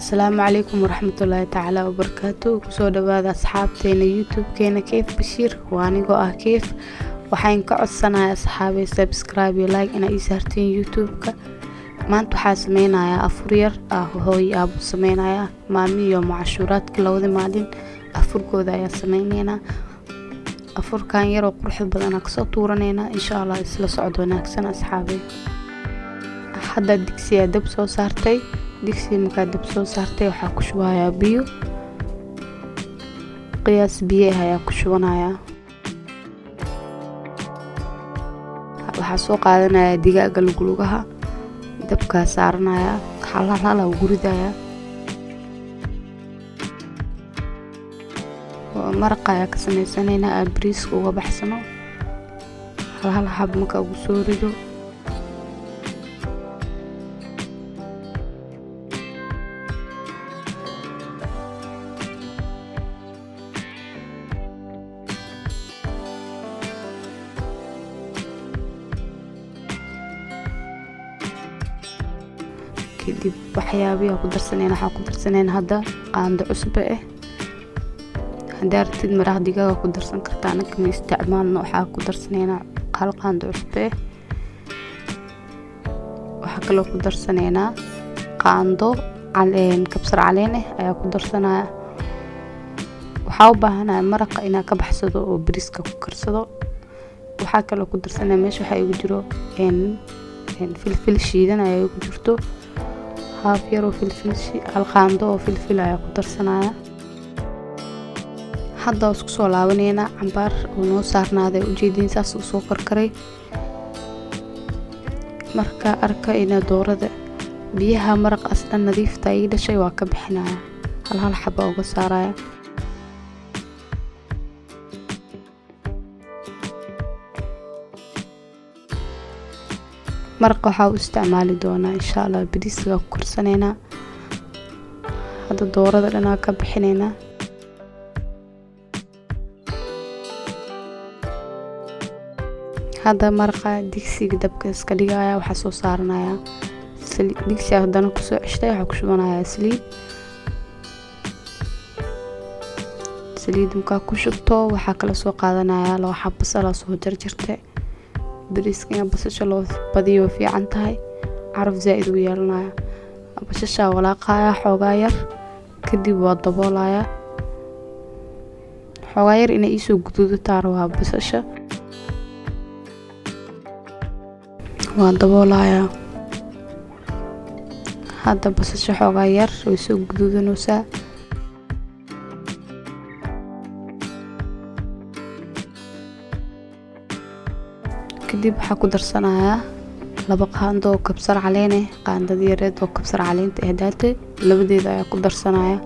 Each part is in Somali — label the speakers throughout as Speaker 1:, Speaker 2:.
Speaker 1: Asalaamu calaykum waraxmatullaahi tacaala wabarakaatu. Kusoo dhawaada asxaabteena YouTube-keena Kayf Bashiir. Waa anigoo ah Kayf. Waxaan ka codsanayaa asxaabay subscribe iyo like inaa ii saartiin YouTube-ka. Maanta waxaa sameynayaa afur yar ah, hooyo aabo sameynayaa, maami iyo macashuuraadka labada maalin afurkooda ayaa sameyneynaa. Afurkan yaroo quruxda badan aan kasoo tuuraneynaa insha Allah. Isla socod wanaagsan, asxaabay. Hadda digsiyaa dab soo saartay. Digsiga markaa dab soo saartay, waxaa ku shubayaa biyo. Qiyaas biyo ah ayaa ku shubanayaa. Waxaa soo qaadanayaa digaaga luglugaha, dabkaa saaranayaa, hal hal hal ugu ridayaa. Maraqa ayaa ka sameysanaynaa aan bariiska uga baxsano. Hal hal xab markaa ugu soo rido, kadib waxyaabihi ku darsanayna, waxaa ku darsanayna hadda qaando cusbo ah. Haddaa rabtid maraq digaaga ku darsan kartaa, anaka ma isticmaalno. Waxaa ku darsanaynaa hal qaando cusbo ah. Waxaa kaloo ku darsanaynaa qaando caleen kabsar caleen ah ayaa ku darsanaya. Waxaa u baahanahay maraqa inaa ka baxsado oo bariiska ku karsado. Waxaa kaloo ku darsanaya, meesha waxaa igu jiro filfil shiidan ayaa igu jirto, haaf yar oo filfil, hal qaando oo filfil ayaa ku darsanaya. Hadda waa isku soo laabaneynaa cambaar oo noo saarnaaday. Ujeediin saas uu soo karkaray. Marka arka inaa doorada biyaha maraqaas dhan nadiifta ii dhashay, waa ka bixinaya, hal hal xaba uga saaraya. Maraqa waxaa u isticmaali doonaa insha Allah bariiska ku karsaneynaa. Hadda doorada dhanaa ka bixineynaa. Hadda maraqa digsiga dabka iska dhigaya. Waxaa soo saaranaya digsiga, haddana kusoo ceshtay. Waxaa ku shubanayaa saliid. Saliid markaa ku shubto, waxaa kala soo qaadanayaa laba xab basal aa soo jarjartay. Bariiska in basasha loo badiyo way fiican tahay, caraf zaa-id uu yeelanaya. Basashaa walaaqaya xoogaa yar, kadib waa daboolaya xoogaa yar inay iisoo guduudataa rabaa. Basasha waa daboolaya. Hadda basasha xoogaa yar way soo guduudanaysaa. Kadib waxaa ku darsanayaa laba qaando oo kabsar caleen ah. Qaandada yareed oo kabsar caleenta ah daatay labadeeda ayaa ku darsanaya.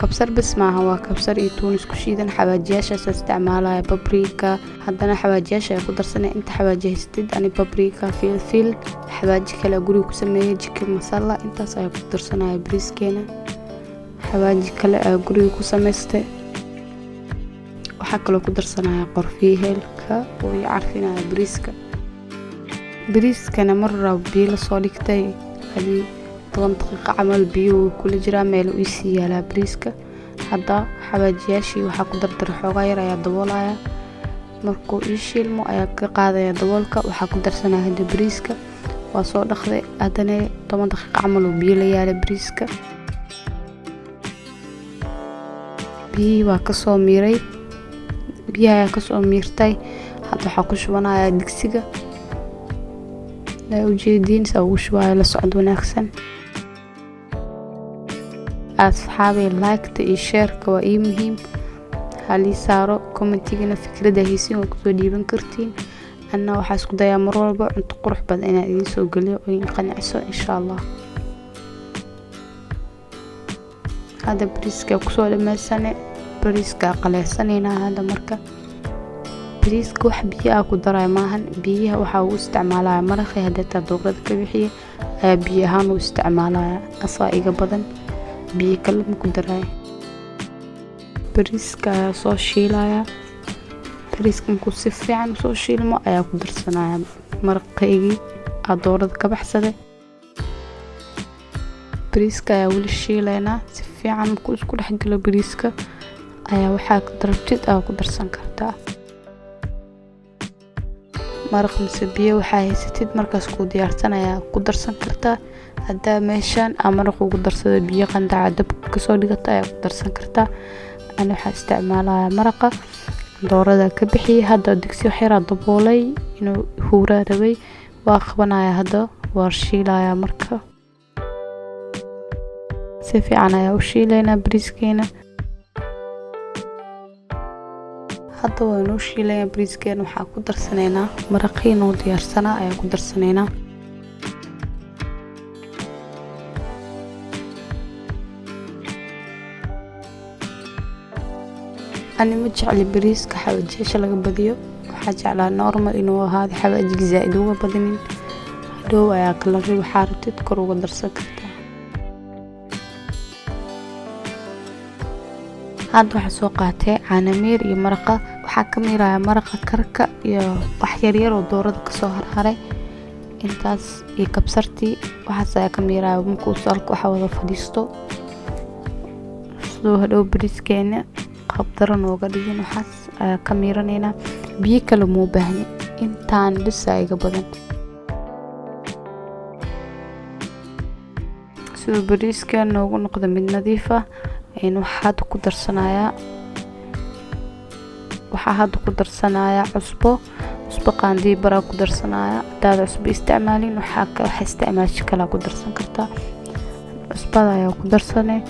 Speaker 1: Kabsar bas maaha, waa kabsar iyo tuun isku shiidan. Xawaajiyaashaas isticmaalaya, paprika. Haddana xawaajiyaasha ayaa ku darsanaya inta xawaaji haystid. Ani paprika, filfil, xawaaji kale guriga ku sameeyay, chicken masala, intaas ayaa ku darsanaya bariiskeena. Xawaaji kale ayaa guriga ku samaystay. Waxaa kaloo ku darsanaya qorfiyo, heelka oo ii carfinaya bariiska. Bariiskana mar rabo biyo lasoo dhigtay, hadii 10 daqiiqo camal biyo kula jiraa, meel uu isii yaalaa bariiska. Hadda xawaajiyaashii waxaa ku dardaray xoogaa yar ayaa daboolaya. Markuu ii shiilmo ayaa ka qaadaya daboolka. Waxaa ku darsanaya hadda bariiska waa soo dhaqday. Haddana 10 daqiiqo camal uu biyo la yaala bariiska. Biyihii waa kasoo miiray, biyaha ayaa kasoo miirtay. Hadda waxaa ku shubanayaa digsiga. Ujeediin saa ugu shubaayo, la socod wanaagsan, asxaabay. Like-ta iyo share-ka waa ii muhiim. Halii saaro comment-igana, fikradda haysiin waa kusoo dhiiban kartiin. Anna waxaa isku dayaa mar walba cunto qurux badan inaan idiin soo geliyo oo idin qanciso insha Allah. Hadda bariiska kusoo dhamaysane, bariiska qaleysaneynaa hadda. Marka bariiska wax biyo ah ku daraya maahan. Biyaha waxaa ugu isticmaalaya maraqii hadeetaa doorada ka bixiya ayaa biyo ahaan u isticmaalaya, asaa iga badan, biyo kale ma ku daraya. Bariiska ayaa soo shiilaya. Bariiska markuu si fiican usoo shiilmo ayaa ku darsanaya maraqaygii aa doorada ka baxsaday. Bariiska ayaa weli shiilaynaa si fiican. Markuu isku dhex galo bariiska ayaa waxaa rabtid aa ku darsan kartaa maraq mise biyo, waxaa haysatid markaas kuu diyaarsan ayaa ku darsan kartaa. Haddaa meeshaan aa maraq ugu darsada, biyo qandaca dabka kasoo dhigata ayaa ku darsan kartaa. Ani waxaa isticmaalayaa maraqa doorada ka bixiyay. Hadda digsi wax yaraa daboolay, inuu huuraa rabay. Waa qabanaya hadda, waa shiilayaa. Marka si fiican ayaa u shiilaynaa bariiskeena. Hadda waa inoo shiilaya bariiskeena. Waxaa ku darsanaynaa maraqii noo diyaarsanaa ayaa ku darsanaynaa. Ani ma jecli bariiska xawaajiyaasha laga badiyo. Waxaa jeclaa normal inuu ahaado, xawaajiga zaaid uga badinin. Hadhow ayaa kalari waxaa rabtid kor uga darsan kartaa. Hadda waxaa soo qaatay caanamiir iyo maraqa. Waxaa ka miiraya maraqa karka iyo wax yaryar oo doorada kasoo harharay, intaas iyo kabsartii, waxaas ayaa ka miiraya. Markuu salka waxa wada fadhiisto, siduu hadhow bariiskeena qabdaro nooga dhigin, waxaas ayaa ka miiranaynaa. Biyo kale muu baahni, intaan bisa iga badan siduu bariiska noogu noqdo mid nadiif ah. Waxaa hadda ku darsanayaa cusbo. Cusbo qaandii baraa ku darsanaya. Hadaad cusbo isticmaalin, waxaa waxa isticmaasha kalaa ku darsan kartaa. Cusbada ayaa ku darsanay.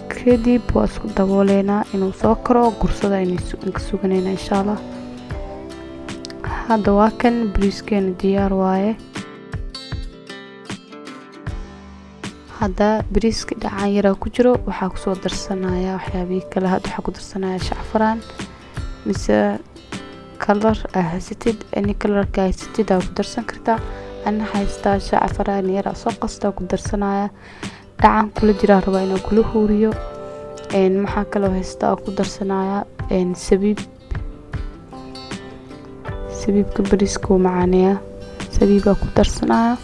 Speaker 1: Kadib waa isku dabooleynaa inuu soo karo gursada ka suganayna, insha Allah. Hadda waa kan bariiskeena, diyaar waaye. Hadda bariiska dhacaan yaraa ku jiro. Waxaa kusoo darsanaya waxyaabihii kale. Hadda waxaa ku darsanaya shacfaraan mise color aa haysatid. Any colorka haysatid aa ku darsan kartaa. Ana haystaa shacfaraan yaraa, soo qastaa ku darsanaya. Dhacaan kula jiraa rabaa inaan kula huuriyo. Maxaa kaloo haystaa ku darsanaya? Sabiib. Sabiibka bariiska wuu macaaneeyaa. Sabiibaa ku darsanaya.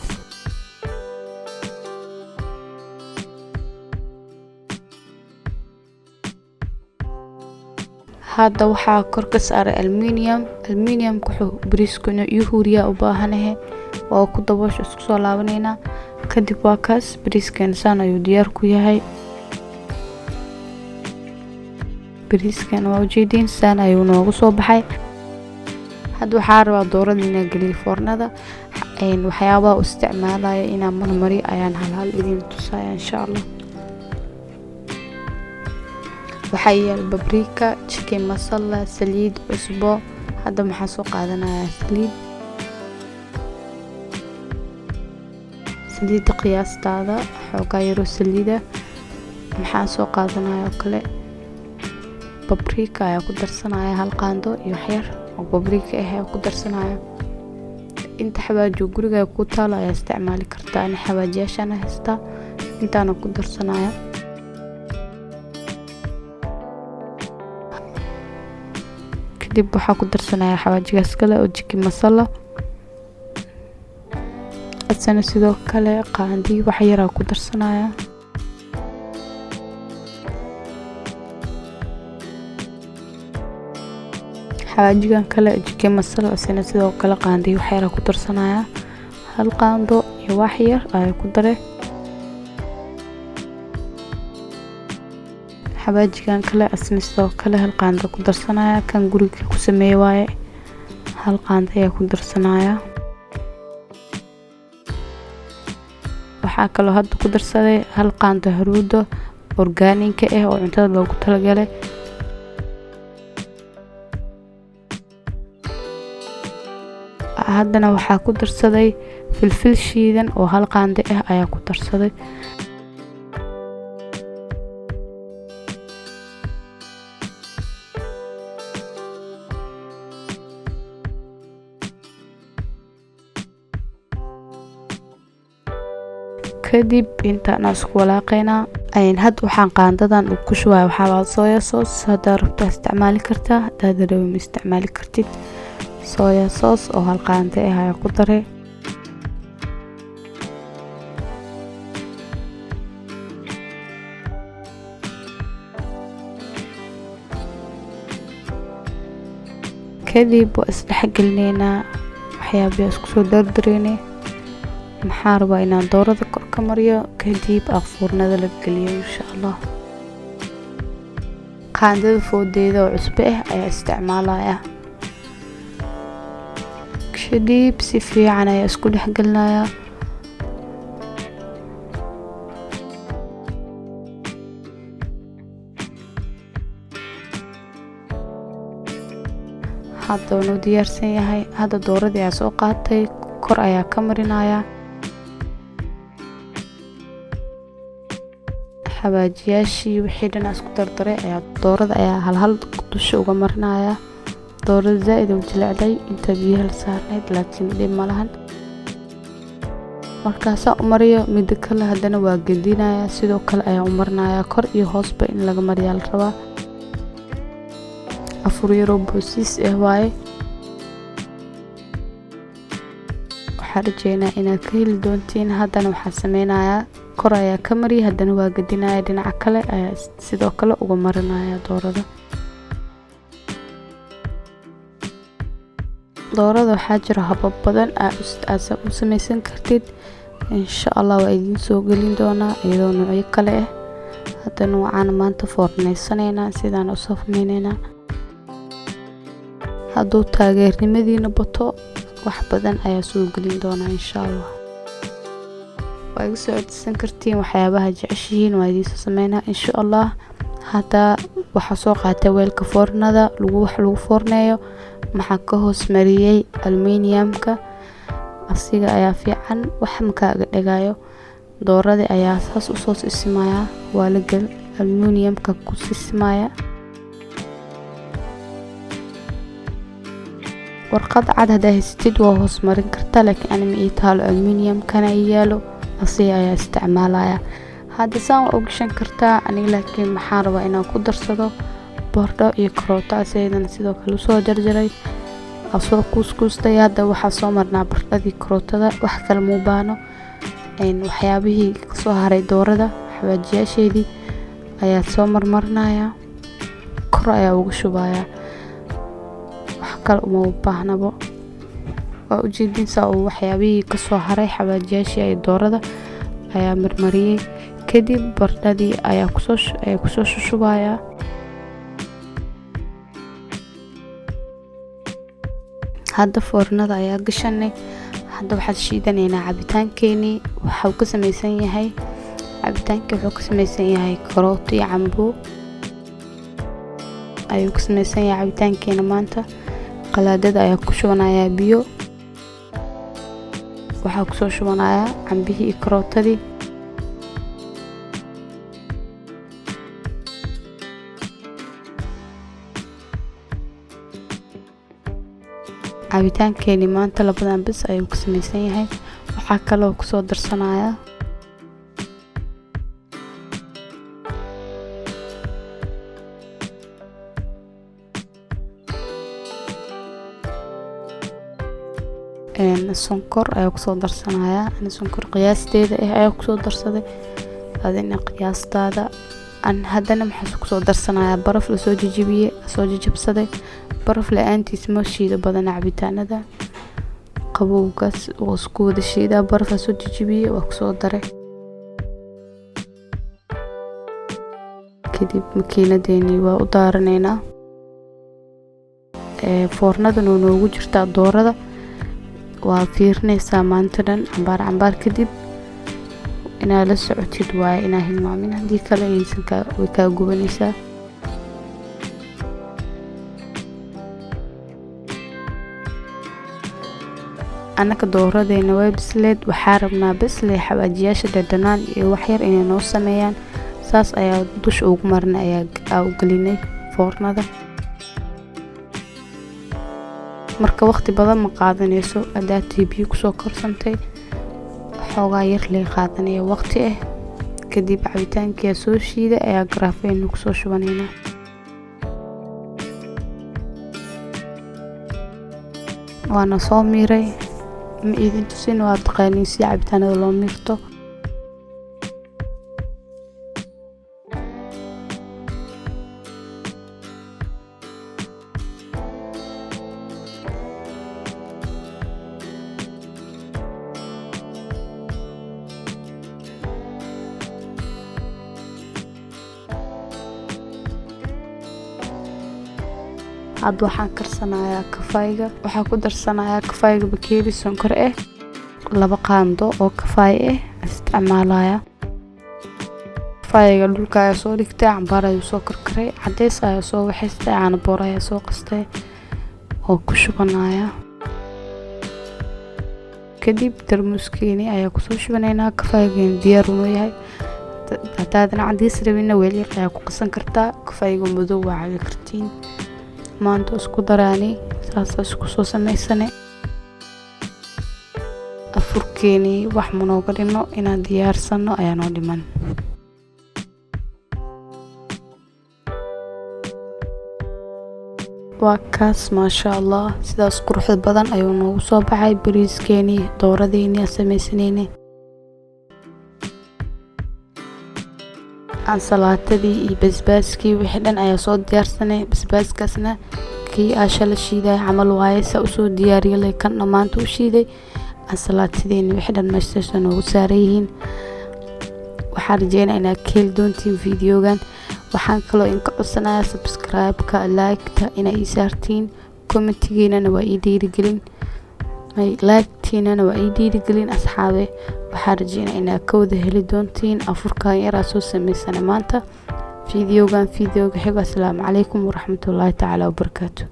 Speaker 1: Hadda waxaa kor ka saaray aluminium. Aluminiumka wuxuu bariisku inuu ii huuriyaa u baahanahay. Waa ku daboosha, isku soo laabaneynaa kadib. Waa kaas, bariiskeena saan ayuu diyaar ku yahay. Bariiskeena waa ujeediin, saan ayuu noogu soo baxay. Hadda waxaa rabaa doorada inaan geliyo foornada. Waxyaabaha u isticmaalaya inaan marmariyo ayaan halhal idin tusaya, insha Allah. Waxaa yaal paprika, chicken masala, saliid, cusbo. Hadda maxaa soo qaadanayaa? Saliid. Saliidda qiyaastaada, xoogaa yaroo saliida. Maxaa soo qaadanaya oo kale? Paprika ayaa ku darsanaya, hal qaando iyo waxyar oo paprika ah ayaa ku darsanaya. Inta xawaaji guriga ku taalo ayaa isticmaali kartaa. Ani xawaajiyaashaan haystaa, intaana ku darsanaya. Kadib waxaa ku darsanaya xawaajigaas kale oo chicken masala. Asana sidoo kale qaandi wax yaraa ku darsanaya. Xawaajigan kale chicken masala asana sidoo kale qaandi wax yaraa ku darsanaya. Hal qaando iyo wax yar ayaa ku daray. Xawaajigan kale asna sidoo kale hal qaando ku darsanaya. Kan guriga ku sameeye waaye. Hal qaando ayaa ku darsanaya. Waxaa kaloo hadda ku darsaday hal qaando haruuda organic ah oo cuntada loogu talagalay. Haddana waxaa ku darsaday filfil shiidan oo hal qaando ah ayaa ku darsaday. Kadib intaan isku walaaqeynaa. Hadda waxaan qaandadan ku shubaya waxaa waa soya sauce. Haddaa rabto isticmaali kartaa, haddaad rabin ma isticmaali kartid. Soya sauce oo hal qaando ah ayaa ku daray. Kadib waa isdhexgelineynaa, waxyaabihi isku soo dardareynay. Maxaa rabaa inaan doorada kor ka mariyo, kadib aan foornada la geliyo insha Allah. Qaandada foodeeda oo cusbo ah ayaa isticmaalaya. Kadib si fiican ayaa isku dhexgelinayaa. Hadda wuu diyaarsan yahay. Hadda dooradii ayaa soo qaatay, kor ayaa ka marinaya. Xawaajiyaashii wixii dhan isku dardaray ayaa doorada ayaa hal hal dusha uga marinaya. Doorada zaaid u jilicday inta biyaha la saarnayd, laakiin dhib ma lahan. Markaasaa u mariyo, mida kale haddana waa gedinaya, sidoo kale ayaa u marinaya, kor iyo hoosba in laga mariyaa la rabaa. Afur yaroo boosiis ah waaye. Waxaan rajeynaa inaad ka heli doontiin. Haddana waxaan sameynayaa kor ayaa ka mariyay, haddana waa gedinaya, dhinaca kale ayaa sidoo kale uga marinaya doorada. Doorada waxaa jira habab badan aad u sameysan kartid. Insha Allah waa idiin soo gelin doonaa iyadoo noocyo kale ah. Haddana waxaan maanta foorneysaneynaa, sidaan u sameyneynaa. Hadduu taageernimadiina bato, wax badan ayaa soo gelin doonaa insha Allah. Waa iga soo codsan kartiin waxyaabaha jeceshihiin, waa idiin soo sameynaa insha Allah. Hadda waxaa soo qaatay weelka foornada wax lagu foorneeyo. Maxaa ka hoos mariyay aluminiumka, asiga ayaa fiican, wax makaaga dhagayo. Doorada ayaa saas usoo sisimaya, waa la gal aluminiumka ku sisimaya. Warqad cad haddaa haysatid waa hoos marin kartaa, laakiin ani ma ii taalo, aluminiumkana ii yaalo, asiga ayaa isticmaalaya. Hadda saan waa u gashan kartaa aniga, laakiin maxaan rabaa inaan ku darsado baradho iyo karooto, asagana sidoo kale usoo jarjaray, asoo kuuskuustay. Hadda waxaa soo marnaa baradhadii karootada, wax kale muu baahno. Waxyaabihii kasoo haray doorada xawaajiyaasheedii ayaa soo marmarinaya, kor ayaa uga shubaya, wax kale uma baahnabo. Waa ujeedin saa uu waxyaabihii kasoo haray xawaajiyaashii ay doorada ayaa marmariyay. Kadib baradhadii ayaa kusoo shushubaya. Hadda foornada ayaa gashanay. Hadda waxaad shiidanaynaa cabitaankeenii. Waxa uu ka sameysan yahay cabitaanka, wuxuu ka sameysan yahay karooto iyo cambo ayuu ka sameysan yahay cabitaankeena maanta. Qalaadada ayaa ku shubanayaa biyo, waxaa kusoo shubanayaa cambihii iyo karootadii. Cabitaankeeni maanta labadan bes ayuu ka sameysan yahay. Waxaa kaloo kusoo darsanayaa sonkor ayaa kusoo darsanayaa. Ani sonkor qiyaasteeda ah ayaa kusoo darsaday, adina qiyaastaada. An haddana maxaa kusoo darsanayaa baraf lasoo jajabiyey, lasoo jajabsaday. Baraf la-aantiis ma shiido badana cabitaanada, qabowgaas waa isku wada shiidaa. Baraf lasoo jajabiyey waa kusoo daray. Kadib makiinadeeni waa u daaraneynaa. Foornadan oo noogu jirtaa doorada waa fiirinaysaa maanta dhan, cambaar cambaar. Kadib inaa la socotid waaye, inaa hilmaamin, haddii kale aysan way kaa gubanaysaa. Annaka dooradeena waa bisleed, waxaa rabnaa bisle xawaajiyaasha dhadhanaan iyo waxyar inay noo sameeyaan, saas ayaa dusha ugu marnay, ayaa u gelinay foornada. Marka waqti badan ma qaadanayso, haddaad tii biyo kusoo korsantay xoogaa yar lay qaadanaya waqti ah. Kadib cabitaankii soo shiiday ayaa garaafeyna kusoo shubanaynaa. Waana soo miiray, ma idin tusin, waa taqaaniin sida cabitaanada loo miirto. Hadda waxaan karsanayaa kafayga. Waxaa ku darsanayaa kafayga bakeeri sonkor ah, 2 qaando oo kafaay ah isticmaalaya. Kafayga dhulka ayaa soo dhigtay, cambaar ayuu soo karkaray, cadeys ayaa soo waxaystay, caano booro ayaa soo qastay oo ku shubanaya. Kadib tarmuuskeeni ayaa kusoo shubanaynaa. Kafaygeeni diyaar uu yahay. Haddaadan cadays rabinna, weel yar ayaa ku qasan kartaa. Kafayga madow waa cabi kartiin. Maanta isku daraani saasa isku soo samaysane. Afurkeeni wax manooga dhino, inaan diyaarsano ayaa noo dhiman. Waa kaas, maasha Allah, sidaas quruxda badan ayuu noogu soo baxay bariiskeeni dooradeeni aan sameysaneyne. Ansalaatadii iyo basbaaskii wixii dhan ayaa soo diyaarsanay. Basbaaskaasna kii aasha la shiiday camal waaye, saa usoo diyaariyay kan dhammaanta u shiiday. Ansalaatadeeni wixii dhan meeshaas noogu saaran yihiin. Waxaan rajeynaa inaad ka heli doontiin videogan. Waxaan kaloo inka codsanayaa subscribe-ka, like-ta inaa ii saartiin, commentigiinana waa ii dhiirigelin, like-tiinana waa ii dhiirigelin. Asxaabe, waxaan rajeynaa inaad ka wada heli doontiin afurkan yaraa soo sameysana maanta. Videogan videoga xigo, asalaamu calaykum waraxmatullaahi tacaala wabarakaatu.